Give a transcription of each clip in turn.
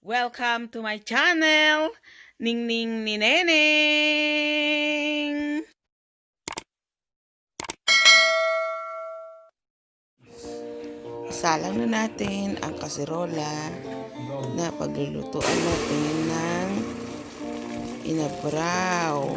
Welcome to my channel, Ningning ni Neneng. Isalang na natin ang kaserola na paglulutuan natin ng INABRAW.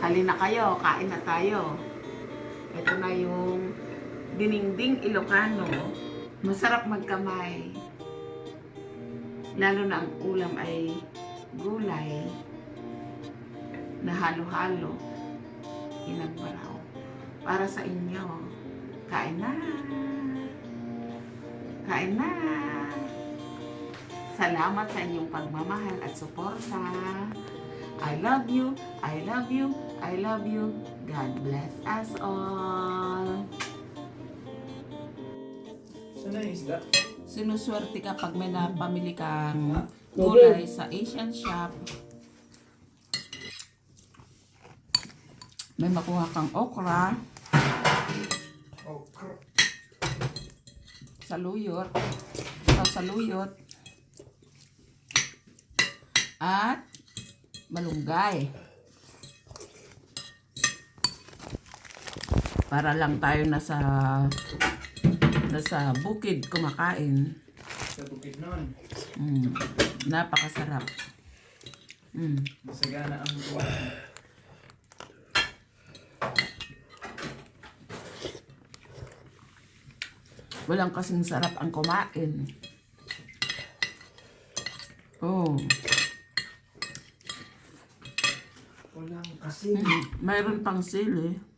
Halina kayo, kain na tayo. Ito na yung diningding Ilocano. Masarap magkamay. Lalo na ang ulam ay gulay na halo-halo. INABRAW. Para sa inyo. Kain na! Kain na! Salamat sa inyong pagmamahal at suporta. I love you, I love you, I love you. God bless us all. Saan na isda? Sinuswerte ka pag may napamili kang gulay sa Asian shop. May makuha kang okra, saluyot, at malunggay. Para lang tayo nasa bukid kumakain. Sa bukid nun. Napakasarap. Masagana ang buwan. Walang kasing sarap ang kumain. Oh. Walang kasi. Mayroon pang sili.